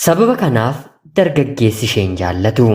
Sababa kanaaf dargaggeessi isheen jaallatu.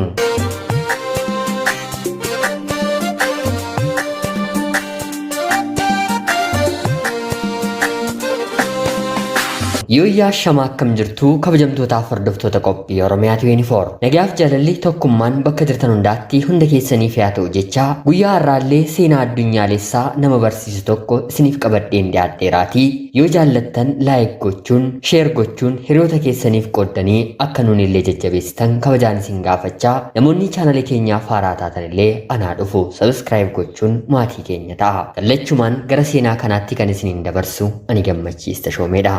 Yooyyaa shamaa akkam jirtu kabajamtootaaf hordoftoota qophii Oromiyaa 24. Nagaaf jaalalli tokkummaan bakka jirtan hundaatti hunda keessaniif haa ta'u jecha guyyaa har'aallee seenaa addunyaalessaa nama barsiisu tokko isiniif qabadheen dhiyaadheeraatii yoo jaallattan like gochuun share gochuun hiriyoota keessaniif qooddanii akka nuun illee jajjabeessitan kabajaan isin gaafachaa namoonni chaanalii keenyaaf haaraa taatan illee anaa dhufu subscribe gochuun maatii keenya ta'a. Kallachumaan gara seenaa kanaatti kan isiniin dabarsu ani Gammachiis Tashoomeedha.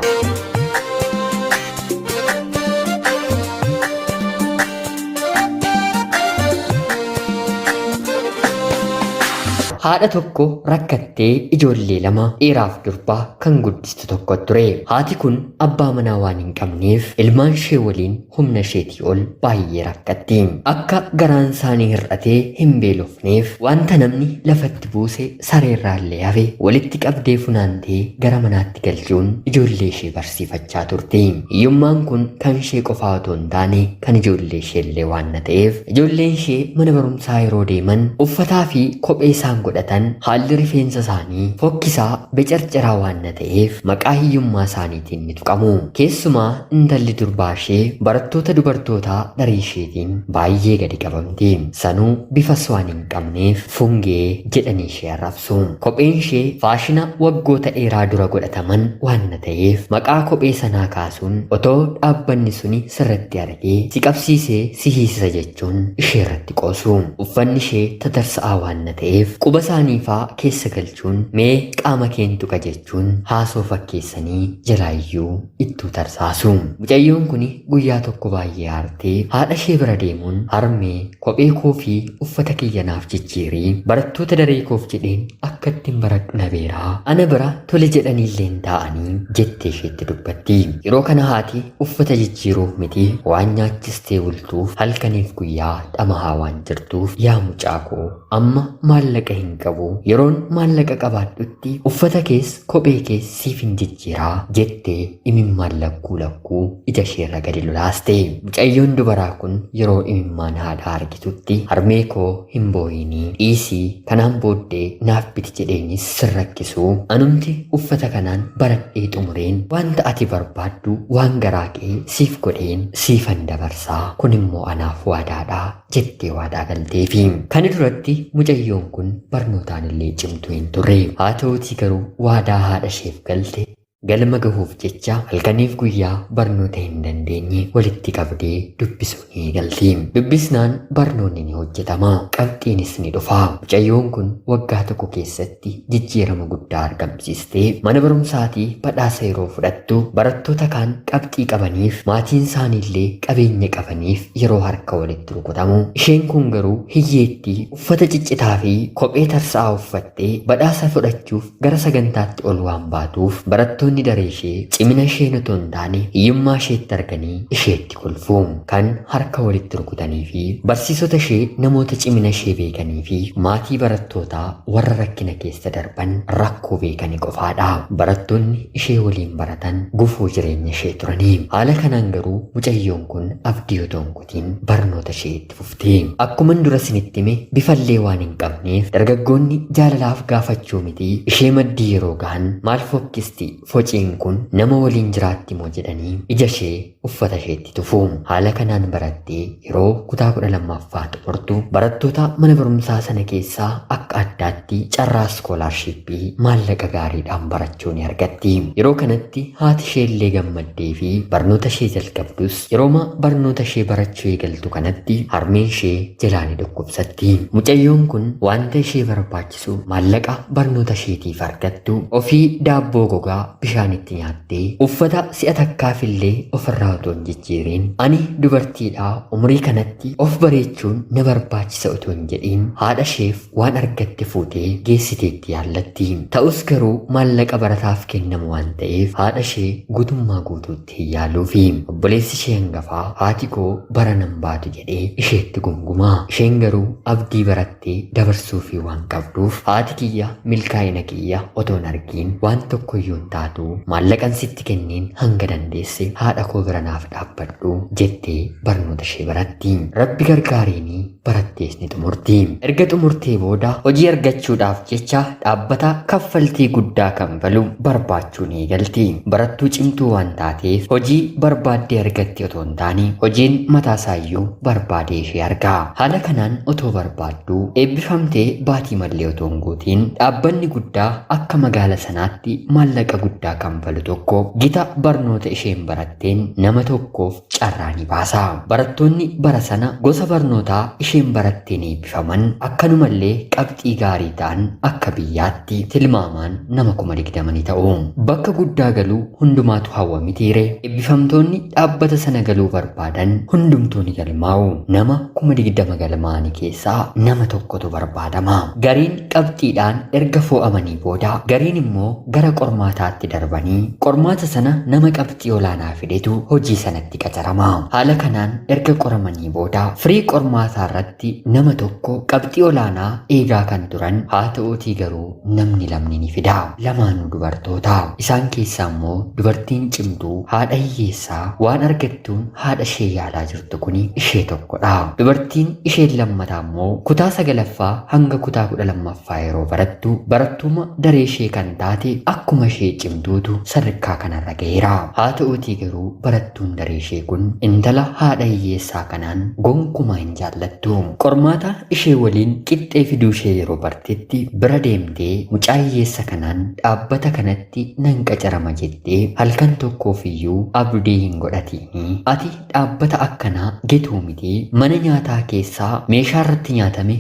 Haadha tokko rakkattee ijoollee lama dhiiraaf durbaa kan guddistu tokko ture. Haati kun abbaa manaa waan hin qabneef ilmaan ishee waliin humna isheetii ol baay'ee rakkatti. Akka garaan isaanii hir'atee hin beelofneef wanta namni lafatti buuse sareerraallee hafe walitti qabdee funaantee gara manaatti galchuun ijoollee ishee barsiifachaa turte. Hiyyummaan kun kan ishee qofaa otoo hin taane kan ijoollee isheellee waan na ta'eef ijoolleen ishee mana barumsaa yeroo deeman uffataa fi kophee isaan godhatan haalli rifeensa isaanii fokkisaa becarcaraa waan na ta'eef maqaa hiyyummaa isaaniitiin ni tuqamu. Keessumaa intalli durbaa ishee barattoota dubartootaa daree isheetiin baay'ee gadi qabamti. Sanuu bifas waan hin qabneef fungee jedhanii ishee arrabsu. Kopheen ishee faashina waggoota dheeraa dura godhataman waan na ta'eef maqaa kophee sanaa kaasuun otoo dhaabbanni suni sirratti argee si qabsiisee si hiisisa jechuun ishee irratti qoosu. Uffanni ishee tatarsa'aa waan na ta'eef quba isaaniifaa keessa galchuun mee qaama keen tuqa jechuun haasoo fakkeessanii jalaayyuu ittuu tarsaasu. Mucayyoon kun guyyaa tokko baay'ee aartee haadha ishee bira deemuun harmee kophee koo fi uffata kiyya naaf jijjiirii barattoota daree koof jedheen akka ittiin baradhu na beeraa ana bira tole jedhaniilleen taa'anii jettee isheetti dubbatti. Yeroo kana haati uffata jijjiiruuf miti waan nyaachistee bultuuf halkaniif guyyaa dhamahaa waan jirtuuf yaa mucaa koo amma maallaqa hin qabu yeroon maallaqa qabaadhutti uffata kees kophee kees siif hin jijjiiraa jettee imimmaan lakkuu lakkuu ija isheerra gadi lolaaste. Mucayyoon dubaraa kun yeroo imimmaan haadhaa argitutti harmee koo hin boo'inii dhiisii kanaan booddee naaf biti jedheenis sin rakkisuu anumti uffata kanaan baradhee xumureen wanta ati barbaaddu waan garaa kee siif godheen siifan dabarsaa kun immoo anaaf waadaadha jettee waadaa galteefi. Kana duratti mucayyoon kun barnootaan illee cimtuu hin turre. Haa ta'uutii garuu waadaa haadha isheef galte galma gahuuf jecha halkaniif guyyaa barnoota hin dandeenye walitti qabdee dubbisuu ni eegalti. Dubbisnaan barnoonni ni hojjetama. Qabxiinis ni dhufa. Mucayyoon kun waggaa tokko keessatti jijjiirama guddaa argamsiistee mana barumsaatii badhaasa yeroo fudhattu barattoota kaan qabxii qabaniif maatiin isaaniillee qabeenya qabaniif yeroo harka walitti rukutamu. Isheen kun garuu hiyyeettii uffata ciccitaa fi kophee tarsa'aa uffattee badhaasa fudhachuuf gara sagantaatti ol waan baatuuf barattoonni daree ishee cimina isheen otoo hin taane hiyyummaa isheetti arganii isheetti kolfu. Kan harka walitti rukutanii fi barsiisota ishee namoota cimina ishee beekanii fi maatii barattootaa warra rakkina keessa darban rakkoo beekanii qofaadha. Barattoonni ishee waliin baratan gufuu jireenya ishee turanii. Haala kanaan garuu mucayyoon kun abdii otoo hin kutiin barnoota ishee itti fufte. Akkuman dura isinitti hime bifallee waan hin qabneef dargaggoonni jaalalaaf gaafachuu miti ishee maddii yeroo gahan maal fokkisti fociin kun nama waliin jiraatti moo jedhanii ija ishee uffata isheetti tufu. Haala kanaan barattee yeroo kutaa 12ffaa xumurtu barattoota mana barumsaa sana keessaa akka addaatti carraa iskoolaarshiippii maallaqa gaariidhaan barachuu ni argatti. Yeroo kanatti haati ishee illee gammaddee fi barnoota ishee jalqabdus yerooma barnoota ishee barachuu eegaltu kanatti harmeen ishee jalaa ni dhukkubsatti. Mucayyoon kun wanta ishee barbaachisu maallaqa barnoota isheetiif argattu ofii daabboo gogaa bishaanitti nyaattee uffata si'a takkaafillee ofirraa otoo hin jijjiiriin ani dubartiidha umurii kanatti of bareechuun na barbaachisa otoo hin jedhiin haadha isheef waan argatte fuutee geessiteetti yaallatti. Ta'us garuu maallaqa barataaf kennamu waan ta'eef haadha ishee guutummaa guutuutti hin yaaluufi. Obboleessi ishee hangafaa haati koo bara nan baatu jedhee isheetti gunguma. Isheen garuu abdii barattee dabarsuufii waan qabduuf haati kiyya milkaa'ina kiyya otoo hin argiin waan tokkoyyuu hin taatu Garuu maallaqan sitti kenneen hanga dandeesse haadha koo bira naaf dhaabbadhu jettee barnoota ishee baratti. Rabbi gargaareenii barattees ni xumurti. Erga xumurtee booda hojii argachuudhaaf jecha dhaabbata kaffaltii guddaa kanfalu barbaachuu ni eegalti. Barattuu cimtuu waan taateef hojii barbaaddee argatti otoo hin taane hojiin mataasaayyuu barbaadee ishee arga. Haala kanaan otoo barbaadduu eebbifamtee baatii mallee otoo hin guutiin dhaabbanni guddaa akka magaala sanaatti maallaqa guddaa kanfalu tokko gita barnoota isheen baratteen nama tokkoof carraa ni baasa. Barattoonni bara sana gosa barnootaa isheen baratteen eebbifaman akkanumallee qabxii gaarii ta'an akka biyyaatti tilmaamaan nama 20,000 ni ta'u. Bakka guddaa galuu hundumaatu hawwa mitiire. Eebbifamtoonni dhaabbata sana galuu barbaadan hundumtuu ni galmaa'u. Nama 20,000 galmaa'anii keessaa nama tokkotu barbaadama. Gariin qabxiidhaan erga fo'amanii booda gariin immoo gara qormaataatti darbanii qormaata sana nama qabxii olaanaa fidetu hojii sanatti qacarama. Haala kanaan erga qoramanii booda firii qormaataa irratti nama tokko qabxii olaanaa eegaa kan turan haa ta'uutii garuu namni lamni ni fida. Lamaanuu dubartoota. Isaan keessaa immoo dubartiin cimtuu haadha hiyyeessaa waan argattuun haadha ishee yaalaa jirtu kuni ishee tokkodha. Dubartiin isheen lammataa immoo kutaa 9ffaa hanga kutaa 12ffaa yeroo barattu barattuuma daree ishee kan taate akkuma ishee cimtuutu sadarkaa kanarra ga'eera. Haa ta'uutii garuu barattuun daree ishee kun intala haadha hiyyeessaa kanaan gonkumaa hin jaallattu. Qormaata ishee waliin qixxee fiduu ishee yeroo bartetti bira deemtee mucaa hiyyeessa kanaan dhaabbata kanatti nan qacarama jettee halkan tokkoof iyyuu abdii hin godhatiini. Ati dhaabbata akkanaa getuu miti mana nyaataa keessaa meeshaa irratti nyaatame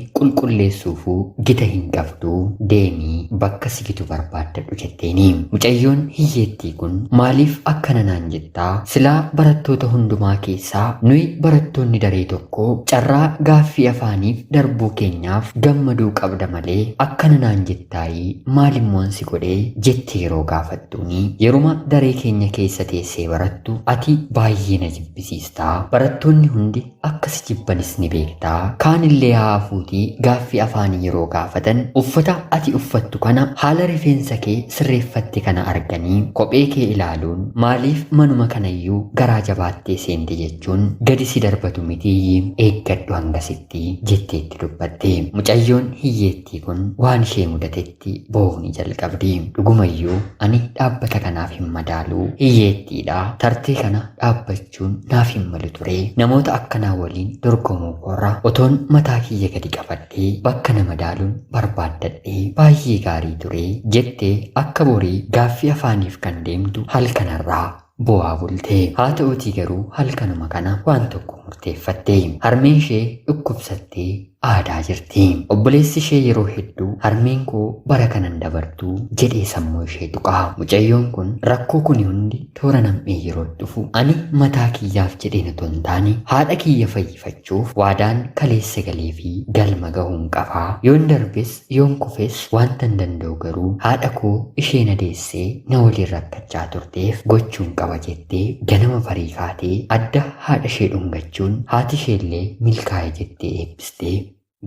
qulqulleessuufuu gita hin qabdu deemii bakka si gitu barbaaddadhu jetteeni. Mucayyoon hiyyeettii kun maaliif akkana naan jettaa? Silaa barattoota hundumaa keessaa nuyi barattoonni daree tokko carraa gaaffii afaaniif darbuu keenyaaf gammaduu qabda malee akkana naan jettaayii maalimmoon si godhee jettee yeroo gaafattuuni yeruma daree keenya keessa teessee barattu ati baay'ee na jibbisiistaa. Barattoonni hundi akka si jibbanis ni beektaa. Kaanillee haa hafuutii gaaffii afaanii yeroo gaafatan uffata ati uffattu kana haala rifeensa kee sirreeffatte kana arganii kophee kee ilaaluun maaliif manuma kanayyuu garaa jabaattee seente jechuun gadi si darbatu mitii eeggadhu hangasitti jetteetti dubbatte. Mucayyoon hiyyeettii kun waan ishee mudatetti boo'uu ni jalqabdi. Dhugumayyuu ani dhaabbata kanaaf hin madaaluu hiyyeettiidha. Tartee kana dhaabbachuun naaf hin malu ture. Namoota akkanaa waliin dorgomuu koorra otoon mataa kiyya gadi qabadhee bakka na madaaluun barbaaddadhee baay'ee gaarii ture jettee akka borii gaaffii afaaniif kan deemtu halkanarraa bu'aa bulte. Haa ta'uutii garuu halkanuma kana waan tokko murteeffatte. Harmeen ishee dhukkubsattee aadaa jirti. Obboleessi ishee yeroo hedduu harmeen koo bara kanan dabartuu jedhee sammuu ishee tuqa. Mucayyoon kun rakkoo kuni hundi toora nam'ee yeroo dhufu ani mataa kiyyaaf jedheen otoo hin taane haadha kiyya fayyifachuuf waadaan kaleessa galee fi galma gahuun qabaa. Yoon darbes yoon kufes wanta hin danda'u garuu haadha koo ishee na deessee na waliin rakkachaa turteef gochuun qaba jettee ganama barii kaatee adda haadha ishee dhungachuun haati isheellee milkaa'e jettee eebbistee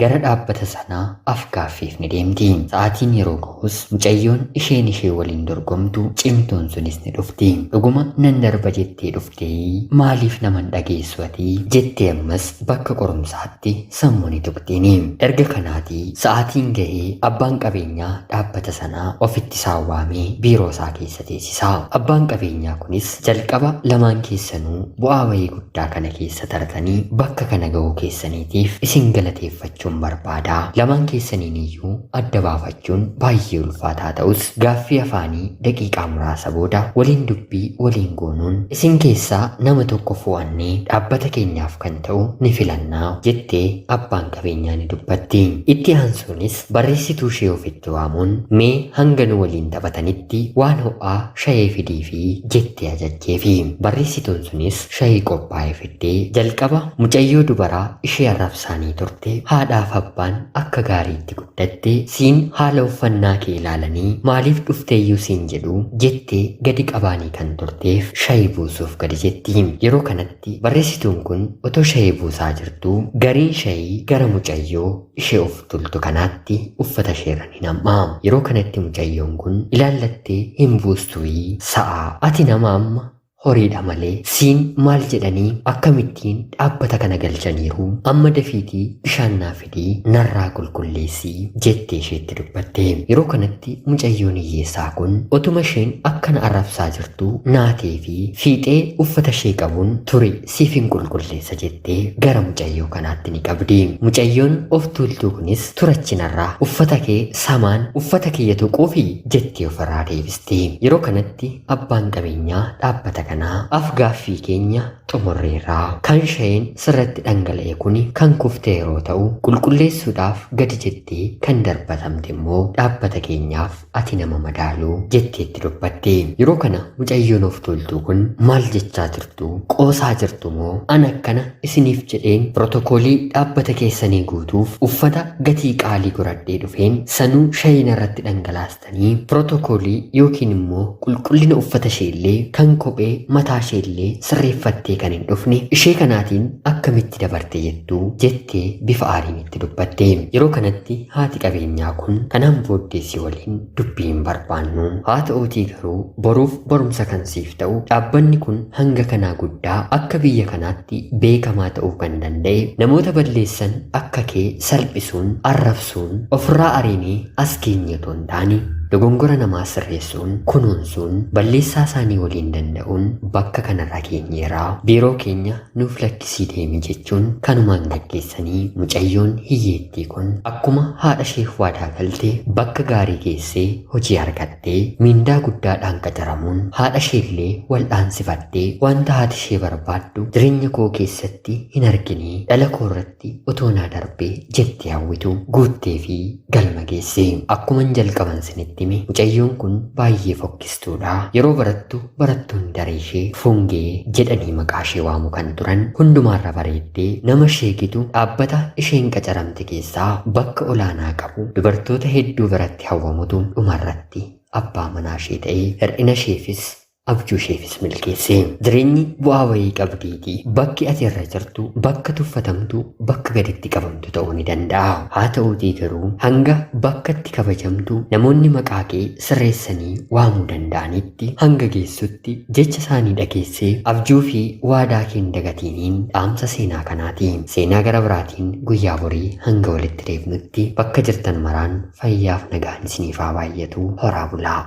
gara dhaabbata sanaa afgaaffiif ni deemti. Sa'aatiin yeroo gahus mucayyoon isheen ishee waliin dorgomtu cimtuun sunis ni dhufti. Dhuguma nan darba jettee dhuftee maaliif nama hin dhageessu ati jettee ammas bakka qorumsaatti sammuu ni tuqxiini. Erga kanaatii sa'aatiin gahee abbaan qabeenyaa dhaabbata sanaa ofitti isaan waamee biiroo isaa keessa teessisa. Abbaan qabeenyaa kunis jalqaba lamaan keessanuu bu'aa bayii guddaa kana keessa tartanii bakka kana gahuu keessaniitiif isin galateeffachuu barbaada. Lamaan keessaniin iyyuu adda baafachuun baay'ee ulfaataa ta'us gaaffii afaanii daqiiqaa muraasa booda waliin dubbii waliin goonuun isin keessaa nama tokko fo'annee dhaabbata keenyaaf kan ta'u ni filannaa jettee abbaan qabeenyaa ni dubbatti. Itti aansuunis barreessituu ishee ofitti waamuun mee hanga nu waliin taphatanitti waan ho'aa shayee fidii fi jettee ajajjeefi. Barreessituun sunis shayii qophaa'ee fiddee jalqaba mucayyoo dubaraa ishee arrabsaanii turte haadha Haadhaaf abbaan akka gaariitti guddatte, siin haala uffannaa kee ilaalanii maaliif dhufteeyyuu siin jedhu jettee gadi qabaanii kan turteef shayii buusuuf gadi jetti. Yeroo kanatti barreessituun kun otoo shayii buusaa jirtuu gariin shayii gara mucayyoo ishee of tultu kanaatti uffata isheerra ni nam'a. Yeroo kanatti mucayyoon kun ilaallattee hin buustuuyii sa'a ati nama amma horiidha malee siin maal jedhanii akkamittiin dhaabbata kana galchaniiru, amma dafiitii bishaan naa fidii narraa qulqulleessii jettee isheetti dubbatte. Yeroo kanatti mucayyoon hiyyeessaa kun otuma isheen akkana arrabsaa jirtu naatee fi fiixee uffata ishee qabuun turi siif hin qulqulleessa jettee gara mucayyoo kanaatti ni qabdi. Mucayyoon of tuultuu kunis turachinarraa uffata kee samaan uffata kiyya tuquufi jettee ofirraa deebiste. Yeroo kanatti abbaan qabeenyaa dhaabbata kanaa afgaaffii keenya xumurreerraa, kan shayeen sirratti dhangala'e kuni kan kufte yeroo ta'u qulqulleessuudhaaf gadi jettee kan darbatamte immoo dhaabbata keenyaaf ati nama madaaluu jetteetti dubbatte. Yeroo kana mucayyoon of tuultuu kun maal jechaa jirtu, qoosaa jirtu moo ana akkana isiniif jedheen pirootokoolii dhaabbata keessanii guutuuf uffata gatii qaalii godhadhee dhufeen sanuu shayeen irratti dhangalaastanii pirootokoolii yookiin immoo qulqullina uffata isheellee kan kophee mataa isheellee sirreeffattee kan hin dhufne ishee kanaatiin akkamitti dabarte jettuu jettee bifa aariin itti dubbatte. Yeroo kanatti haati qabeenyaa kun kanaan booddee si waliin dubbii hin barbaannu, haa ta'uutii garuu boruuf barumsa kan siif ta'u dhaabbanni kun hanga kanaa guddaa akka biyya kanaatti beekamaa ta'uu kan danda'e namoota balleessan akka kee salphisuun arrabsuun ofirraa ariinee as keenya otoo hin taane dogongora namaa sirreessuun kunuunsuun balleessaa isaanii waliin danda'uun bakka kanarra keenyeeraa, biiroo keenya nuuf lakkisii deemi jechuun kanumaan gaggeessanii mucayyoon hiyyeettii kun akkuma haadha isheef waadaa galte bakka gaarii geessee hojii argattee miindaa guddaadhaan qacaramuun haadha isheellee wal'aansifattee wanta haati ishee barbaaddu jireenya koo keessatti hin argine dhala koo irratti otoo naa darbee jettee hawwitu guuttee fi galma geesse. Akkuman jalqaban sinitti hime mucayyoon kun baay'ee fokkistuudha. Yeroo barattu barattoonni daree ishee fungee jedhanii maqaa ishee waamu kan turan hundumaarra bareeddee nama ishee gitu dhaabbata isheen qacaramte keessaa bakka olaanaa qabu dubartoota hedduu biratti hawwamutu dhumarratti abbaa manaa ishee ta'ee hir'ina isheefis abjuu isheefis milkeesse. Jireenyi bu'aa wayii qabdiitii bakki ati irra jirtu bakka tuffatamtu bakka gaditti qabamtu ta'uu ni danda'a. Haa ta'uutii garuu hanga bakka itti kabajamtu namoonni maqaa kee sirreessanii waamuu danda'anitti hanga geessutti jecha isaanii dhageessee abjuu fi waadaa kee hin dagatiiniin dhaamsa seenaa kanaati. Seenaa gara biraatiin guyyaa borii hanga walitti deebinutti bakka jirtan maraan fayyaaf nagaan isiniif haa baay'atu. Horaa bulaa.